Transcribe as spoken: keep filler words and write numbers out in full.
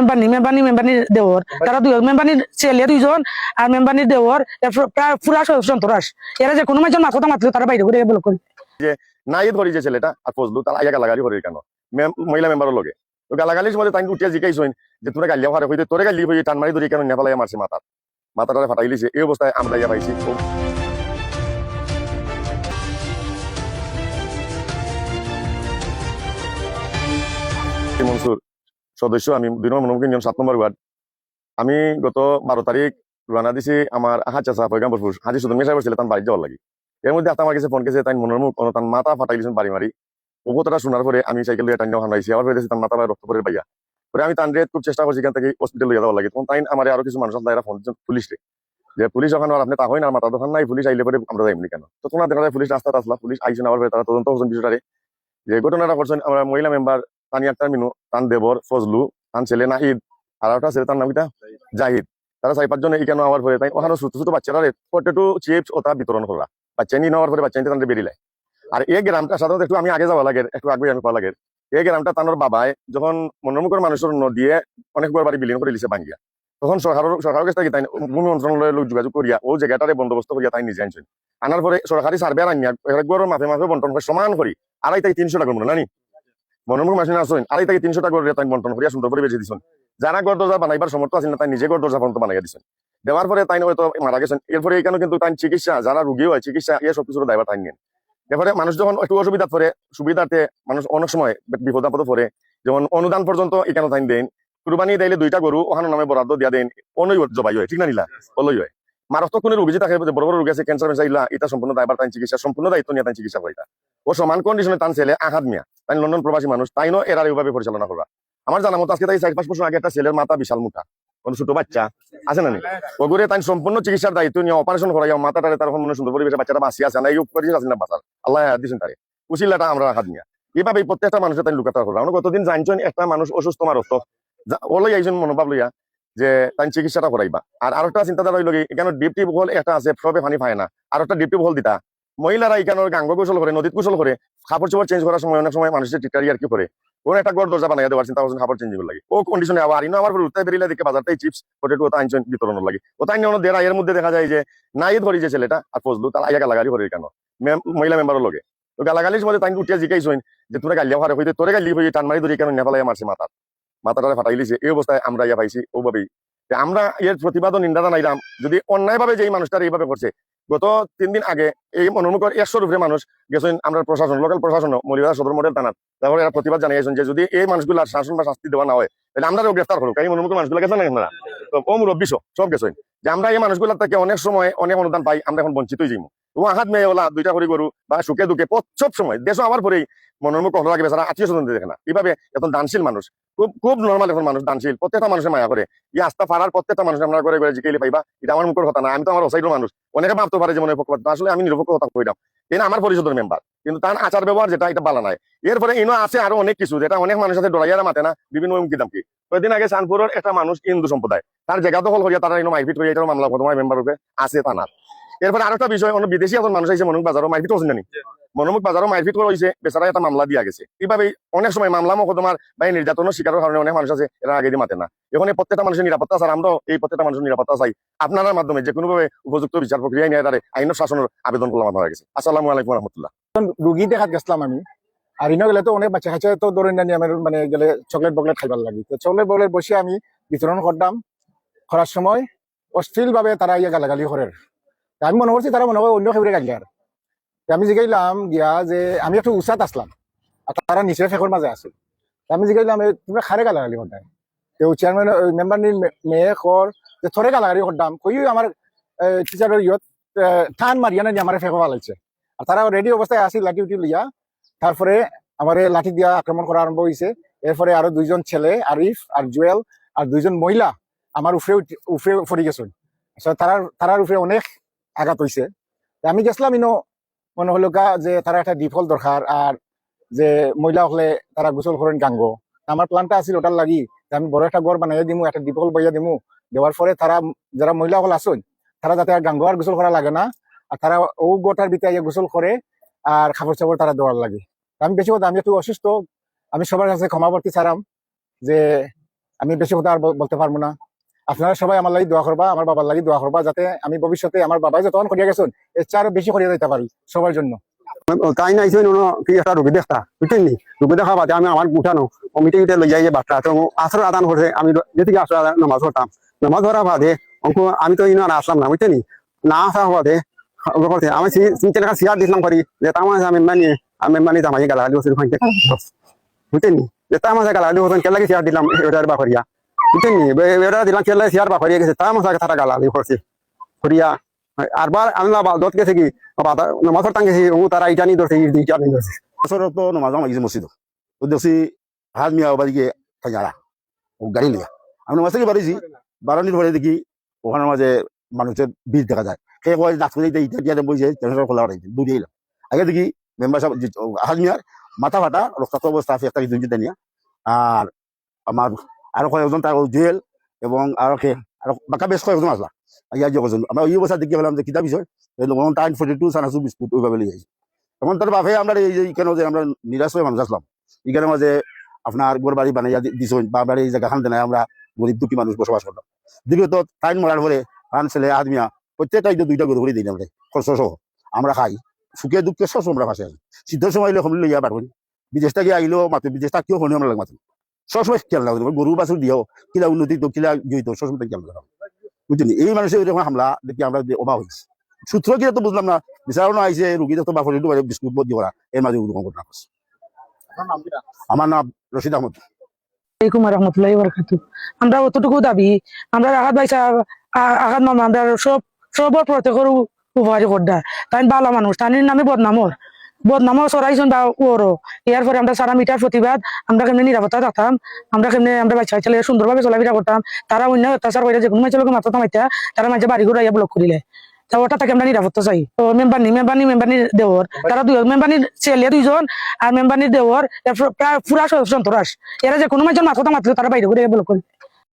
মেম্বারনি, মেম্বারনি, মেম্বারনির দেওর, তারা দুই, মেম্বারনির ছেলে দুইজন আর মেম্বারনির দেওর, এর প্র-, প্রায় পুরা স-, সন্ত্রাস। এরা যে কোনো মাইজন মাছ কথা মাতলে তারা বাইরে করে ব্লক করে। নাহিদ করি যে ছেলেটা আর ফজলু, তারা আইয়া গালাগালি করে কেন মেম-, মহিলা মেম্বারর লগে? তো গালাগালির সময় তাই উঠিয়া জিকাইছইন যে তোরা গালিয়া ফারে হইতে, তোরে গালি হইয়ে টান মারি ধরি কেন নিয়ে ফালাইয়া মারছে মাথাত, মাথাটারে ফাটাই লিছে। এই অবস্থায় আমরা ইয়া পাইছি। ও মনসুর, সদস্য আমি, দুই নম্বর মনোমুখ ইউনিয়ন, সাত নম্বর ওয়ার্ড। আমি গত বারো তারিখ রওনা দিছি আমার হাজি চাচা পয়গাম্বরপুর, হাজি সুদন মিয়া সাহেবের ছেলে তান বাড়িত যাওয়ার লাগি। এর মধ্যে একটা আমার কাছে ফোন গেছে, তাই মনোমুখ তান মাথা ফাটাই লিছেন বাড়ি মারি। ও কথাটা শোনার পরে আমি সাইকেল লইয়া টাইন হানাইছি, আবার ফিরে তার মাথা রক্ত পড়ে বাইয়া। পরে আমি তানরে খুব চেষ্টা করছি এখান থেকে হসপিটাল লইয়া যাওয়ার লাগি। তখন তাইন আমার আরো কিছু মানুষ আছে, এরা ফোন দিচ্ছেন পুলিশে, যে পুলিশ ওখানে আর আপনি তা হয় না, মাথা দোকান নাই, পুলিশ আইলে পরে আমরা যাইমনি কেন? তখন আর দেখা যায় পুলিশ রাস্তাত আসলা, পুলিশ আইসে না, আবার ফিরে তারা তদন্ত করছেন বিষয়টারে, যে ঘটনাটা করছেন আমরা মহিলা মেম্বার তানিয়া আক্তার মিনু, তান দেবর ফজলু, তান ছেলে নাহিদ, আর একটা ছেলে তার নাম কিতা? জাহিদ। তারা চারি পাঁচজনে এখানে আওয়ার পরে তাই ওখানে ছোট ছোট বাচ্চারা পটেটো চিপস ওটা বিতরণ করা, বাচ্চা নিয়ে নেওয়ার পরে বাচ্চা নিতে তাদের বেরিলায়। আর এই গ্রামটা সাধারণত একটু আমি আগে যাওয়া লাগে, একটু আগে আমি পাওয়া লাগে। এই গ্রামটা তানোর বাবায় যখন মনোমুখর মানুষের নদিয়ে অনেক ঘর বাড়ি বিলীন করে দিছে ভাঙ্গিয়া, তখন সরকারের সরকারের কাছ থেকে তাই ভূমি মন্ত্রণালয়ের লোক যোগাযোগ করিয়া ও জায়গাটারে বন্দোবস্ত করিয়া তাই নিজে আনছেন। আনার পরে সরকারি সার্ভে আনিয়া এক ঘরের মাপে মাপে বন্টন করে সমান করি আড়াই থেকে তিনশো টাকার মনে নানি মনোমুখ মাসিন আসইন আড়াই থেকে তিনশো টাকা করে তাই বন্টন করিয়া সুন্দর পরিবেশ দিছেন। যারা ঘর দরজা বানাইবার সমর্থ আছেন না, তাই নিজে ঘর দরজা পর্যন্ত বানাইয়া দিছেন। দেওয়ার পরে তাই হয়তো মারা গেছেন। এরপরে এখানে কিন্তু তাই চিকিৎসা, যারা রুগী হয় চিকিৎসা, এই সব কিছুর দায়ভার তাই নেন। এরপরে মানুষ যখন একটু অসুবিধাত পড়ে, সুবিধার্থে মানুষ অনেক সময় বিপদ আপদে পড়ে, যেমন অনুদান পর্যন্ত এখানে তাই দেন। কুরবানি দিলে দুইটা গরু ওখানে নামে বরাদ্দ দিয়া দেন, অনই জবাই হয়, ঠিক না নিলা? অলই হয়। মারাত্মক কোনো রোগী যে থাকে, যে বড় বড় রোগী আছে, ক্যান্সার ম্যান্সার ইলা, এটা সম্পূর্ণ দায়ভার তাই চিকিৎসা, সম্পূর্ণ দায়িত্ব নিয়ে তাই চিকিৎসা করে এটা। ও সমান কন্ডিশনে তান ছেলে আহাদ মিয়া, তাই লন্ডন প্রবাসী মানুষ, তাইনও এরারে ওইভাবে পরিচালনা করা। আমার জানা মতো আজকে তাই চার পাঁচ বছর আগে একটা ছেলের মাথা বিশাল মোটা, কোনো ছোট বাচ্চা আছে না নি? ওগুরে তাই সম্পূর্ণ চিকিৎসার দায়িত্ব নিয়ে অপারেশন করাইয়া মাথাটারে তার এখন মনে সুন্দর পরিবেশে বাচ্চাটা বাঁচিয়া আছে না, এই পরিবেশ আছে না বাঁচার, আল্লাহ দিয়েছেন তারে। উচিল্লাটা আমরা আহাদ মিয়া। এইভাবে প্রত্যেকটা মানুষের তাই লুকাতার করা। আমরা গতদিন জানছেন একটা মানুষ অসুস্থ মারত, ওলাই একজন মনোভাব লইয়া যে তাই চিকিৎসাটা করাইবা। আর আরেকটা চিন্তাধারা হইল কি, এখানে ডিপ টিপ হল একটা আছে, সবে পানি পায় না, আর একটা ডিপ টিপ হল দিতা। মহিলারা এখানে গাঙ্গ গোসল করে, নদীত গোসল করে, কাপড় চোপড় চেঞ্জ করার সময় অনেক সময় মানুষের টিটকারি আর কি করে, ওর একটা ঘর দরজা বানাইয়া দেওয়ার চিন্তা করছেন কাপড় চেঞ্জিং লাগি। ও কন্ডিশনে আবার ইনো আবার উঠতে বেরিলা দেখে বাজারটাই চিপস পটেটো ওটা আনছেন বিতরণের লাগি। ওটা আনলে ওনার দেড় আয়ের মধ্যে দেখা যায় যে নাইদ করি যে ছেলেটা আর ফজলু তার আইয়া গালাগালি করে কেন মেম- মহিলা মেম্বারের লগে। তো গালাগালির সময় তাই উঠিয়া জিকাইছইন যে তোরা গালিয়া ফারে হইতে, তোরে গালি হইয়ে টান মারি ধরি কেন নেপালাই মারছে মাথার, মাথাটারে ফাটাই লিছে। এই অবস্থায় আমরা ইয়া পাইছি ওভাবেই। তে আমরা এর প্রতিবাদ ও নিন্দা জানাইলাম, যদি অন্যায়ভাবে যেই মানুষটার এইভাবে করছে, গত তিন দিন আগে এই মনোমুখর একশোর উপরে মানুষ গেছেন আমরা প্রশাসন, লোকাল প্রশাসন, মৌলভীবাজার সদর মডেল থানার, তারপরে এরা প্রতিবাদ জানিয়েছেন যে যদি এই মানুষগুলার শাসন বা শাস্তি দেওয়া না হয়, তাহলে আমরাও গ্রেফতার করুক। এই মনোমুখর মানুষগুলা গেছেন না আপনারা? তো ও মুরব্বী সহ সব গেছেন। যে আমরা এই মানুষগুলার থেকে অনেক সময় অনেক অনুদান পাই, আমরা এখন বঞ্চিত হয়ে যাইমু। ও আহাদ মেয়ে ওলা দুইটা করে গরু বা সুখে দুঃখে প্রত-, সব সময় দেশও আবার পরেই মনোমুখ কখনো লাগে বেচারা আত্মীয় স্বজন দেখে না। এইভাবে এখন দানশীল মানুষ, খুব খুব নর্মাল এখন মানুষ দানশীল, প্রত্যেকটা মানুষের মায়া করে। এই আস্থা পাড়ার প্রত্যেকটা মানুষ আমরা করে করে জিকাইলে পাইবা। এটা আমার মুখের কথা না, আমি তো আমার অসাইডের মানুষ, অনেকে ভাবতে পারে যে মনে হয় পক্ষপাত, আসলে আমি নিরপেক্ষ কথা কইলাম। এই না আমার পরিষদের মেম্বার, কিন্তু তার আচার ব্যবহার যেটা এটা ভালা নাই। এরপরে ইনো আছে আরো অনেক কিছু যেটা অনেক মানুষ আছে ডরাইয়ারা মাতে না, বিভিন্ন হুমকি ধামকি। কয়েকদিন আগে শানপুরের একটা মানুষ হিন্দু সম্প্রদায় তার জায়গা দখল করিয়া তারা ইনো মারপিট করিয়া এটার মামলা কত মেম্বার রূপে আছে থানার। এরপরে আরেকটা বিষয়, অন্য বিদেশি এখন মানুষ আইছে মনোমুখ বাজারও মারপিট করছেন জানি, মনোমুখ বাজারও মারপিট করা হয়েছে, বেচারা একটা মামলা দিয়া গেছে। এইভাবে অনেক সময় মামলা মোকদ্দমার বা এই নির্যাতনের শিকারের কারণে অনেক মানুষ আছে এরা আগে দিয়ে মাতে না। এখন এই প্রত্যেকটা মানুষের নিরাপত্তা স্যার, আমরাও এই প্রত্যেকটা মানুষের নিরাপত্তা চাই। আপনার মাধ্যমে যে কোনোভাবে উপযুক্ত বিচার প্রক্রিয়া নিয়ে তারা আইন শাসনের আবেদন করলাম আপনার কাছে। আসসালামু আলাইকুম রহমতুল্লাহ। রুগী দেখাত গেছিলাম আমি। আর ইনো গেলে তো অনেক বাচ্চা কাচ্চা তো ধরে নিয়ে আমার মানে গেলে চকলেট বকলেট খাইবার লাগি। তো চকলেট বকলেট বসে আমি বিতরণ করতাম, করার সময় অশ্লীল ভাবে তারা ইয়ে গালাগালি করের। তে আমি মনে করছি তারা মনে হয় অন্য কেউরে গাইলার। তে আমি জিগাইলাম গিয়া যে আমি একটু উচাত আসলাম, আর তারা নিচে ফেকর মাঝে আছে। তে আমি জিগাইলাম, "এ, তোমরা কারে গালাগালি করতায়?" তো চেয়ারম্যান, ওই মেম্বার নির মে-, মেয়ে কর যে, "তোরে গালাগালি করতাম।" কইও আমার টিচারের ইয়ত টান মারিয়া না আমার ফেকো ফালাইছে। আর তারা রেডি অবস্থায় আসি লাঠি উঠি লইয়া। তারপরে আমারে লাঠি দিয়া আক্রমণ করা আরম্ভ হইছে। এরপরে আরো দুইজন ছেলে, আরিফ আর জুয়েল, আর দুইজন মহিলা আমার উপরে উঠি- উপরে পড়ি গেছেন। আচ্ছা, তারার তারার উপরে অনেক আঘাত হইছে। তে আমি গেছিলাম ইনো, মনে হলো গা যে তারা একটা ডিপ হল দরকার, আর যে মহিলা হকলে তারা গোসল করেন গাঙ্গো। আমার প্ল্যানটা আছিল ওটার লাগি যে আমি বড় একটা ঘর বানাইয়া দিমু, একটা ডিপ হল বইয়া দিমু, দেওয়ার পরে তারা যারা মহিলা হকল আছেন তারা যাতে আর গাঙ্গো আর গোসল করা লাগে না, আর তারা ও ঘরটার ভিতরে আইয়া গোসল করে আর কাপড় চাপড় তারা দেওয়ার লাগে। আমি বেশি কথা, আমি একটু অসুস্থ, আমি সবার কাছে ক্ষমা প্রার্থী চারাম যে আমি বেশি কথা আর বল- বলতে পারবো না। আপনারা সবাই আমার লাগি দোয়া করবা, আমার বাবার লাগি দোয়া করবা, যাতে আমি ভবিষ্যতে আমার বাবায় যতক্ষণ করিয়া গেছেন, এর চেয়ে আরো বেশি করিয়া যাইতে পারি সবার জন্য। তাই নাই, সেই নুনো কি একটা রুগী দেখতা, বুঝছেন নি? রুগী দেখা বাদে আমি আমার গুটানো কমিটি উঠে লইয়া গিয়ে বাট্টা, তো আসর আদান করছে, আমি র-, যেদিকে আসর আদান নামাজ পড়তাম, নামাজ পড়ার বাদে অঙ্কু আমি তো ইনো আর আসলাম না, বুঝছেন নি? না আসা বাদে ওগুলো করছে, আমি সি-, সিনচেন একটা চেয়ার দিছিলাম করি, যে তার মাঝে আমি মানে, আমি মানে জামাই গালাগালি করছি, ওখান থেকে। বুঝছেন নি? যে তার মাঝে গালাগালি করছেন, কেন লাগে চেয়ার দিলাম, ওটার বা করিয়া। বুঝছেন নি? বে-, ওটা দিলাম, কেন লাগে চেয়ার বা করিয়া গেছে, তার মাঝে তারা গালাগালি করছে। করিয়া, আরবার আমি না বা-, দত গেছে কি, বা-, নামাজ পড়তাম গেছি, ও তারা ইটা নিয়ে ধরছে, ইট দিয়ে ইটা নিয়ে ধরছে। বছর তো নামাজ আমার গেছে মসজিদ। ও দেখছি, হাত মিয়া বাড়ি গিয়ে খাইয়ারা, ও গাড়ি লিয়া। আমি নামাজ থেকে বাড়িছি, বাড়ানির পরে দেখি, ওখানে মাঝে মানুষের ভিড় দেখা যায়। সে কয়, "নাচ করে দিতে, ইটা দিয়ে বইছে, টেনশন খোলা ওরাই।" দৌড়ে এলাম। আগে দেখি, মেম্বার সাহেব, জি, ও, হাত মিয়ার মাথা ফাটা, রক্তাক্ত অবস্থা আছে, একটা কিছু জিনিস নিয়ে। আর আমার আরো কয়েকজন তার জুয়েল এবং আরো কে, আরো বাকি বেশ কয়েকজন আসলা। ইয়া যে কজন, আমরা ওই অবস্থা দেখে ফেলাম যে কিতা বিষয়, এই লোক টাইম ফর্টি টু সানাসু বিস্কুট ওইভাবে লিয়ে আইছে। তখন তার বাপে আমরা এই যে এখানে যে আমরা নিরাশ হয়ে মানুষ আসলাম, এখানে মাঝে আপনার ঘর বাড়ি বানাইয়া দি-, দিছইন বা আমরা এই জায়গা খান দেনায় আমরা গরিব দুঃখী মানুষ বসবাস করলাম। দীর্ঘত টাইম মরার পরে খান ছেলে আদমিয়া প্রত্যেকটা এই যে দুইটা গরু করে দিই আমরা খরচ সহ আমরা খাই, সুখে দুঃখে সব আমরা পাশে আছি। শীতের সময় হইলে কমলে লইয়া পারবো না। বিদেশ থেকে আইলেও মাত্র বিদেশ থাকিও ফোনে আমরা লাগে মাত্র সবসময় খেয়াল রাখবো, গরু বাছুর দিয়েও কিলা উন্নতি তো কিলা জড়িত সবসময় খেয়াল রাখবো। বুঝলি, এই মানুষের এরকম হামলা দেখি আমরা যে অবাক হয়েছি। সূত্র কিনা তো বুঝলাম না, বিচারও না আইসে, রুগী তো বাপরে একটু বিস্কুট দিয়ে ওরা এর মাঝে ওরকম ঘটনা করছে। আমার নাম রশিদ আহমদ। আলাইকুম রহমতুল্লাহ বরকাতু। আমরা অতটুকু দাবি, আমরা রাহাত ভাই সাহেব, আ-, আহাদ মামা, আমরা সব সবর প্রত্যেকের উপকারী করডা। তাই ভালা মানুষ, তানির নামে বদনামর, বদনামও ছড়াইছন বা ওরও। এর পরে আমরা সারা মিটার প্রতিবাদ, আমরা কেমনে নিরাপত্তা থাকতাম, আমরা কেমনে আমরা বাচ্চা কাচ্চা লইয়া সুন্দরভাবে চলাফেরা করতাম। তারা অন্যায় অত্যাচার করে যে কোনো মানুষের লগে মাথা মাইতা, তারা মানুষের বাড়ি ঘর আইয়া ব্লক করিলে। তা ওটা থেকে আমরা নিরাপত্তা চাই। তো মেম্বার নি, মেম্বার নি, মেম্বার নি দেওর, তারা দুই মেম্বার নি ছেলে দুইজন, আর মেম্বার নি দেওর, এর প্র-, প্রায় পুরা স-, সন্ত্রাস। এরা যে কোনো মানুষের মাথা মাতলে তারা বাইরে করে ব্লক করে।